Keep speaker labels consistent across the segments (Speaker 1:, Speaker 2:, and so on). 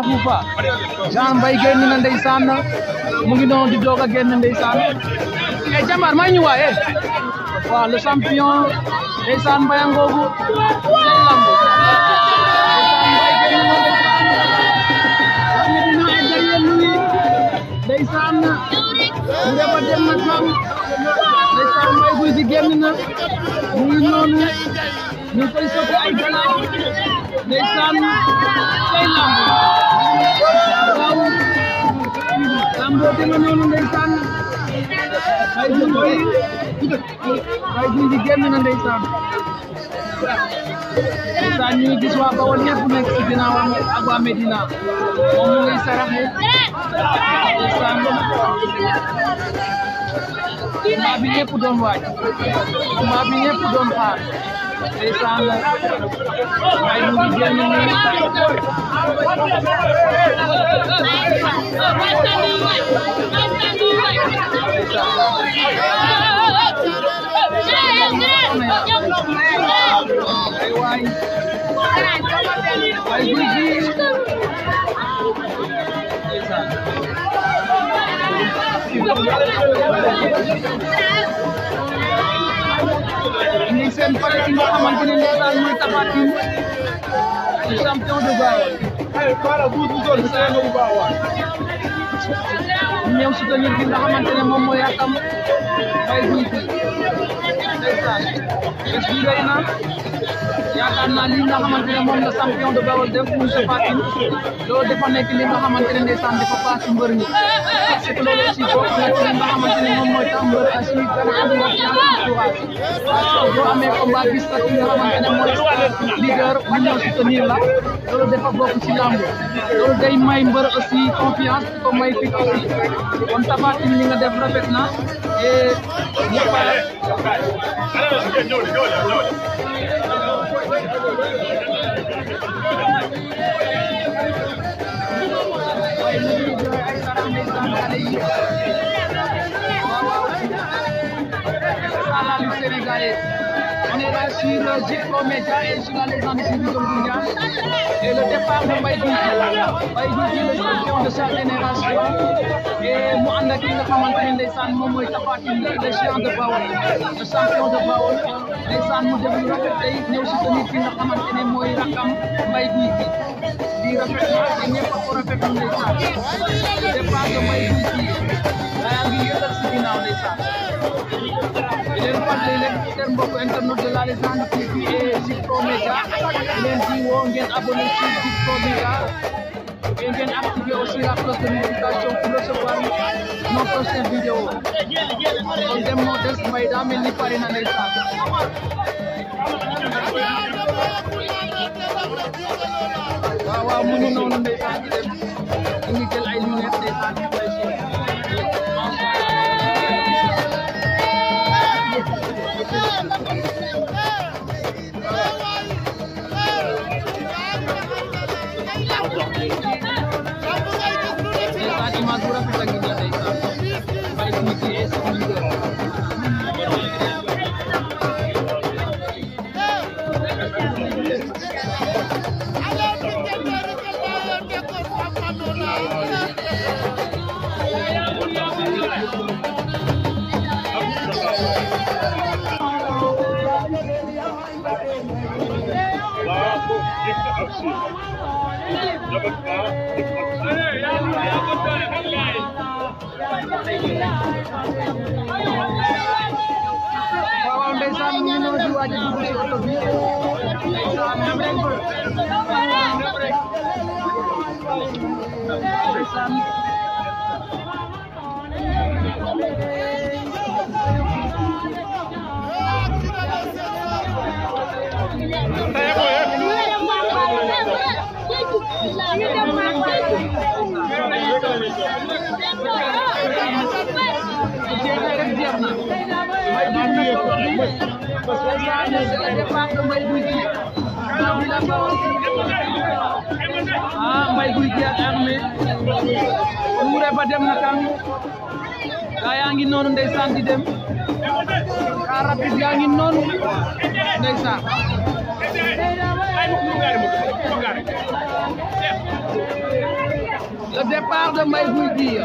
Speaker 1: Fufa Jean Mbaye génn na ndeysaan mu ngi noonu di doog a génn ndeysaan Jambar may ñu waaye waaw le champion ndeysaan Mbaye ngoogu lamb ndeysaan Ndeba dem na kam ndeysaan Mbaye Gouy Gui génn na mu ngi noonu ñu koy sotti ay gannaaw ndeysaan tey lamb waaw lamb dina noonu ndeysaan Mbaye Gouy Gui génn na ndeysaan ndeysaan ñu ngi gis waa Bawol ñëpp nekk ci ginnaawam ak waa Medina moom mu ngi saraxe ndeysaan combat bi ñëpp doon waaj combat bi ñëpp doon xaar ndeysaan Mbaye Gouy Gui génn ni seen pare ki nga xamante ne ndeysaan mooy Tapha Tine le champion de Bawol ñëw soutenir ki nga xamante ne moom mooy rakam Mbaye Gouy Gui ndeysaan bés bi rëy na yaakaar naa li nga xamante ne moom la champion de Bawol def muy Tapha Tine loolu dafa nekk li nga xamante ne ndeysaan dafa paas ci mbër ñi parce que loolu aussi bokk na ci li nga xamante ne moom mooy tax mbër aussi gën a am entourage parce que boo amee combat gis nga ki nga xamante ne mooy leader mu ñëw soutenir la loolu dafa bokk ci lamb loolu day may mbër aussi confiance di ko may fit aussi kon Tapha Tine li nga def rafet na et ñëpp Sénégalais. On est là sur Djitko Média et sur la légende ici du Zongundia. Et le départ de Mbaye Gouy Gui. Mbaye Gouy Gui, le champion de sa génération. Et mu ànd ak ki nga xamante ne ndeysaan moom mooy Tapha Tine le géant de Bawol, le champion de Bawol. Ndeysaan mu def lu rafet tey ñëw soutenir ki nga xamante ne mooy rakam Mbaye Gouy Gui. Di rafet na te ñëpp a ko rafetlu ndeysaan. Le départ de Mbaye Gouy Gui. daa ngi yëgal si ginnaaw ndeysaan. di leen fàttali leen seen mbokk internet de la légende TV et Djitko Média leen di woo ngeen abonné ci Djitko Média et ngeen activer aussi la cloche de notification pour recevoir nos prochaines vidéos kon dem moo des Mbaye daa mel ni pare na ndeysaan waaw waaw mu ngi noonu ndeysaan di dem ñu ngi jël ay lunettes ndeysaan waaw ndeysaan ñu ngi di waaj a dugg ci oto bi ndeysaan ndeysaan Mbaye Gouy Gui ak Armé Touré ba dem na kan gaa yaa ngi noonu ndeysaan di dem car rapide yaa ngi noonu ndeysaan le départ de Mbaye Gouy Gui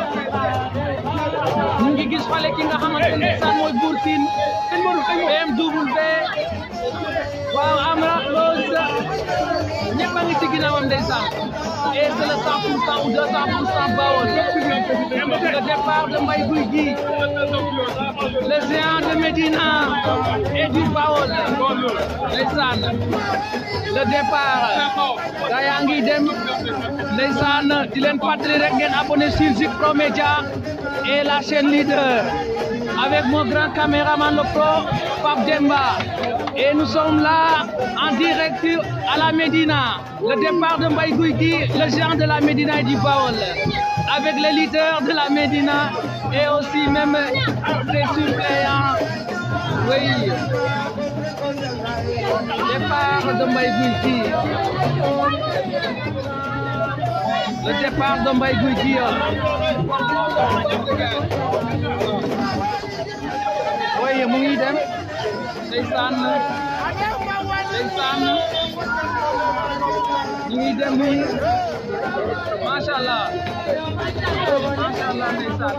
Speaker 1: ñu ngi gis xale ki nga xamante ne sax mooy Bour Sine BMW waaw Amra Rose ñëpp a ngi ci ginnaawam ndeysaan et c'est le 100% ou 200% Bawol le départ de Mbaye Gouy Gui le géant de Médina et du Bawol ndeysaan le départ gaa yaa ngi dem ndeysaan di leen fàttali rek ngeen abonné sur Zik Pro Média et la chaîne leader avec mon grand caméraman le pro Pape Demba et nous sommes là en direct à la Médina le départ de Mbaye Gouy Gui le géant de la Médina et du Bawol avec les leaders de la Médina et aussi même ses suppléants oui départ de Mbaye Gouy Gui le départ de Mbaye Gouy Gui oui mu ngi dem ndeysaan ñu ngi dem nii machallah ndeysaan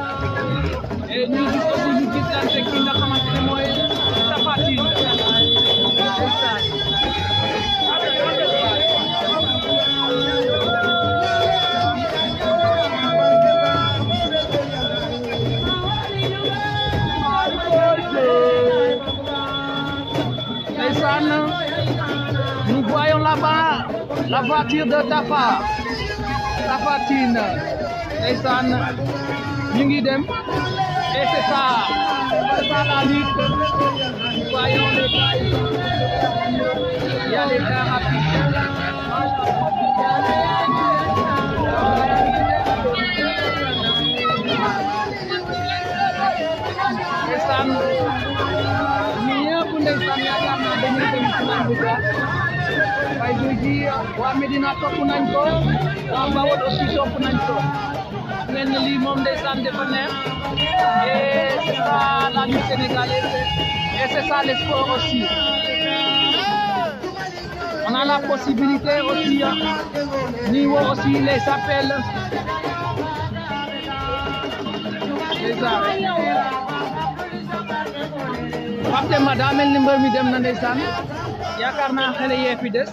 Speaker 1: et ñu gis aussi ñu gisante ki nga xamante ne mooy Tapha Tine ndeysaan nous voyons là-bas la voiture de Tapha Tine ndeysaan ñu ngi dem et c'est ça la lutte nous voyons les gars il y a les gars rapides ndeysaan ndeysaan yaakaar naa dañuy dem final bi quoi Mbaye Gouy Gui waa Médina topp nañ ko waa Bawol aussi topp nañ ko ngeen ne lii moom ndeysaan dafa neex et c'est ça la lutte sénégalaise et c'est ça le sport aussi on a la possibilité aussi ñuy woo aussi les appels Pape Demba daa mel ni mbër mi dem na ndeysaan yaakaar naa xale yee fi des